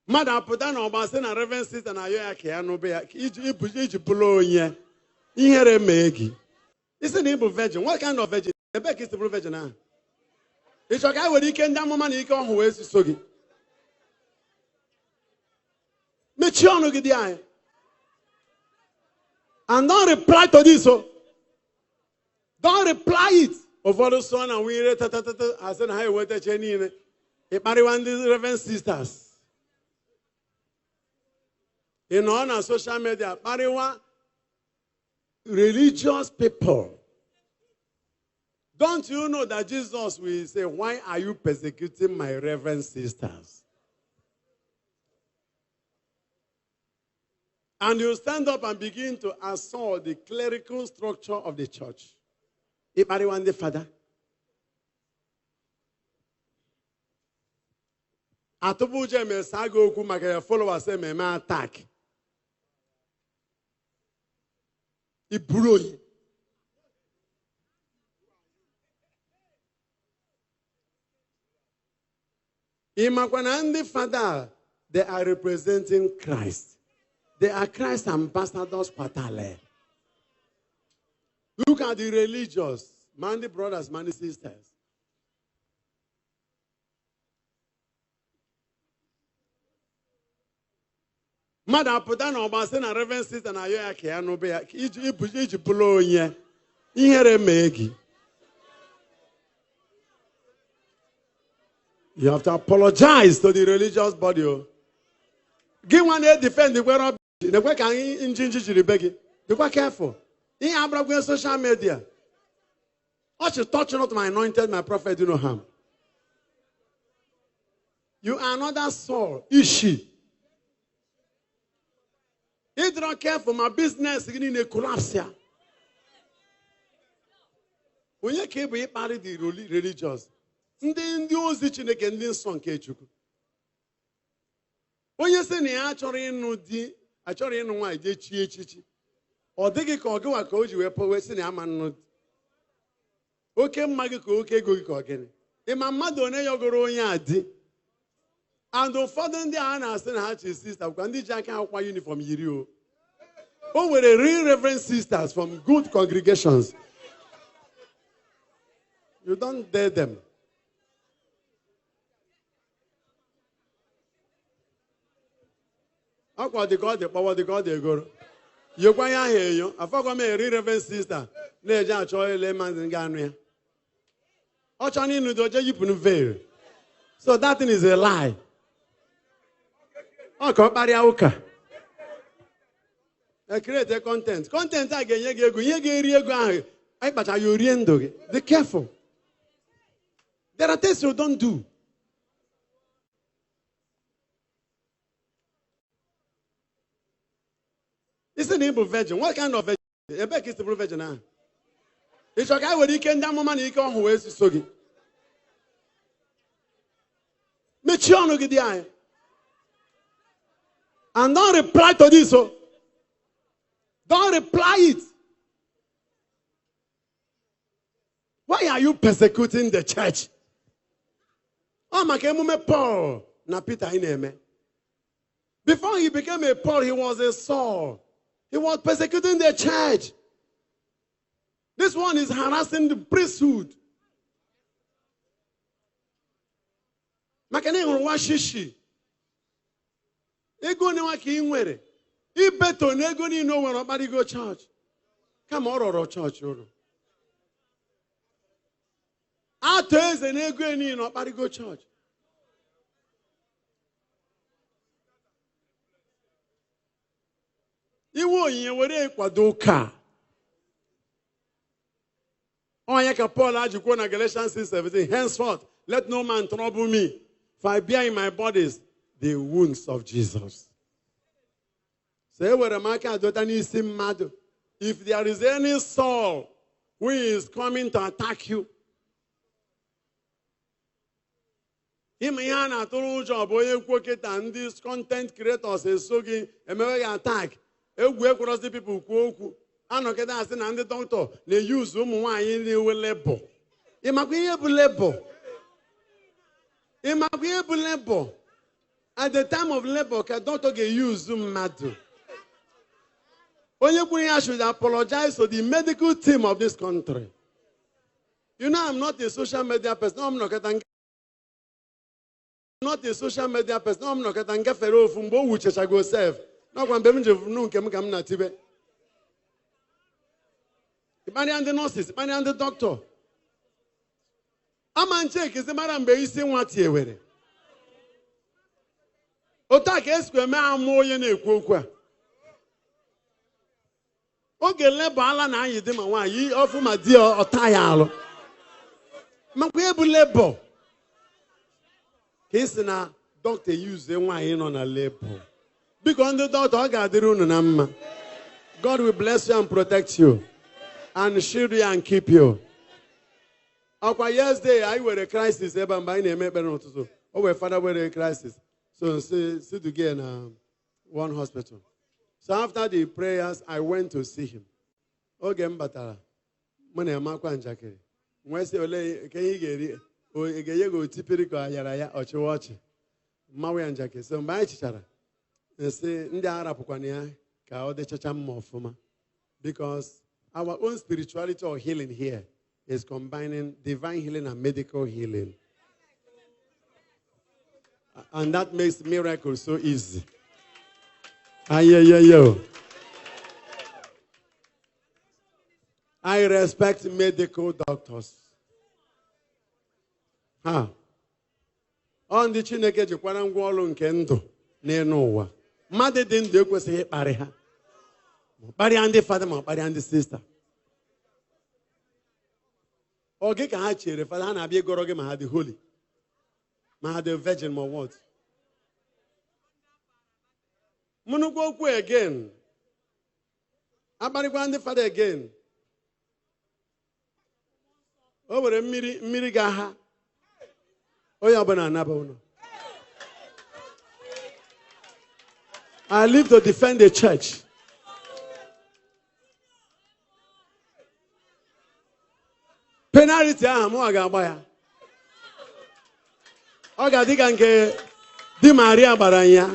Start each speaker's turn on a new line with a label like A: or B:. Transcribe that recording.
A: Mmadụ apụta na ọgba sị na reverend sister na ayọ ya ka ya nụbe ya iji bụrụ onye ihere mee gị. Isi na ị bụ virgin, what kind of virgin? Ebee ka isi bụrụ virgin ahụ? Ị chọrọ ka e were ike ndị amụma na ike ọhụụ wee so gị? Mechie ọnụ gị dị anyị. And don't reply to this o. Don't reply it. Ụfọdụ sọ na nwunye tatatata asị na ha enwetacha niile. Ịkparịwa ndị reverend sisters. Ị nọ na social media kparịwa religious people. Don't you know that Jesus will say, why are you persecuting my reverend sisters? And you stand up and begin to assault the clerical structure of the church. Ịkparịwa ndị fada. Atụpụ uche emesa gị okwu maka ya followers ememe attack. Iburu onye. Ị makwa na ndị fada, they are representing Christ. They are Christ ambassadors kwatale. Look at the religious, man the brothers, man the sisters. Mmadụ apụta na ọgba sị na reverend sister na ayọ ya ka ya nụbe ya iji bụrụ onye ihere mee gị. You have to apologize to the religious body. O. Gị nwa na-edefend kwere na-ekwe ka anyị njinji jiri be gị. Dịkwa careful. Ihe abụrụkwa social media. Ọ touch not my anointed, my prophet, do no harm. You are another Saul. Ishi. Ịdịrọ careful ma business gị niile collapse ya. Onye ka ị bụ ịkparị the religious? Ndị ozi Chineke, ndị nsọ nke Chukwu. Onye sị na ya achọrọ ịnụ di, achọrọ ịnụ nwaanyị jee chie echichi. Ọ dịghị ka ọ gịwa ka o ji wee pụwe sị na ya ma nnụ di. Oke mma gị ka oke ego gị ka ọ gịnị? Ị ma mmadụ one yọgoro onye a di? And ụfọdụ ndị a na-asị na ha chi sista bụkwa ndị ji aka akwụkwọ uniform yiri o. O nwere real reverend sisters from good congregations. You don't dare them. Ọkwa dị ka ọ dị kpọwọ dị ka ọ dị egoro. Yekwa ya ahụ enyo. Afọkwa m eri reverend sister na-eje achọ ele mmadụ ga-anụ ya. Ọ chọrọ ịnụ dị oje yipụnụ veil. So that thing is a lie. Ọ ka ọ kparịa ụka. E create content. Content a ga-enye gị ego. Ihe ga-eri ego ahụ ịkpacha ya orie ndụ gị. Be careful. There are things you don't do. Isi na ị bụ virgin, what kind of virgin? Ebee ka isi bụrụ virgin ahụ? Ị chọrọ ka e were ike ndị amụma na ike ọhụụ wee so gị? Mechie ọnụ gị dị anyị. And don't reply to this o. Don't reply it. Why are you persecuting the church? Ọ maka emume Paul na Peter anyị na-eme. Before he became a Paul, he was a Saul. He was persecuting the church. This one is harassing the priesthood. Maka na ị hụrụ nwa shishi. Ego nwa ka ị nwere. Ibeto na ego niile o nwere ọkparịgo chọọchị. Kama ọ rọrọ chọọchị ụlọ. Atọ eze na ego niile ọkparịgo chọọchị. Iwe onyinye were kwado ụka. Onye ka Paul ajikwuo na Galatians 6:17, henceforth let no man trouble me, for I bear in my bodies the wounds of Jesus. So ewere m aka adọta n'isi mmadụ. If there is any Saul who is coming to attack you, ịma ihe a na-atụrụ ụjọ bụ onye kwuo kịta ndị content creators eso gị emewe gị attack. Egwu ekwerọzi people kwuo okwu. Anọkịta asị na ndị dọkịta na-eyuzu ụmụ nwaanyị na-ewe lebọ. Ịmakwa ihe bụ lebọ? Ịmakwa ihe bụ lebọ? At the time of labor ka doctor ga-eyuzu mmadụ. Onye kwuru ya should apologize to the medical team of this country. You know, I'm not a social media person. I'm not not a social media person. I'm not ngafere ofu mgbe o wuchechago sef. N'ọkwa mgbe m ji nụ nke m ka m na-tibe. Ịkparịa ndị nurses, ịkparịa ndị dọkịta. Ama nchekisi mara mgbe isi nwa tiewere. Otu a ka esikwa eme amụ onye na-ekwu okwu a. Oge labour ala na anyị dị ma nwaanyị ọfụ ma di ya ọta ya alụ. Makwa ebu labour ka ị sị na dọkịta yuzie nwaanyị nọ na labour. Biko, ndị dọkịta, ọ ga-adịrị unu na mma. God will bless you and protect you and shield you and keep you. Ọkwa yesterday anyị were crisis ebe a mgbe anyị na-eme ekpere n'ụtụtụ. O wee fada were crisis. So si duga na one hospital. So after the prayers, I went to see him. Oge m batara, mụ na emakwa njakịrị. Nwee sị, ole ka ihe ị ga-eri? O ị ga-enye gị otipiri ka yara ya ọchịwa ọchị. Mmanwụ ya njakịrị. So mgbe anyị chichara, nsị ndị arapụkwana ya ka ọ dịchacha mma ọfụma. Because our own spirituality or healing here is combining divine healing and medical healing. And that makes miracles so easy. Ayeyeyo. I respect medical doctors. Ha. Ọ ndị Chineke jikwara ngwa ọrụ nke ndụ n'elu ụwa. Mmadụ dị ndụ ekwesịghị ịkparị ha. Ma ọ kparịa ndị fada, ma ọ kparịa ndị sista. Ọ gị ka ha chere fada ha na-abịa ịgọrọ gị ma ha dị holy, ma ha dị virgin, ma what? Mụnụkwa okwu again. Akparịkwa ndị fada again. O were mmiri mmiri ga-aha. Onye ọbụla anaba ụlọ. I live to defend the church. Penalty ahụ mụnwa ga-agba ya. Ọ ga-adị ka nke di Maria gbara ya.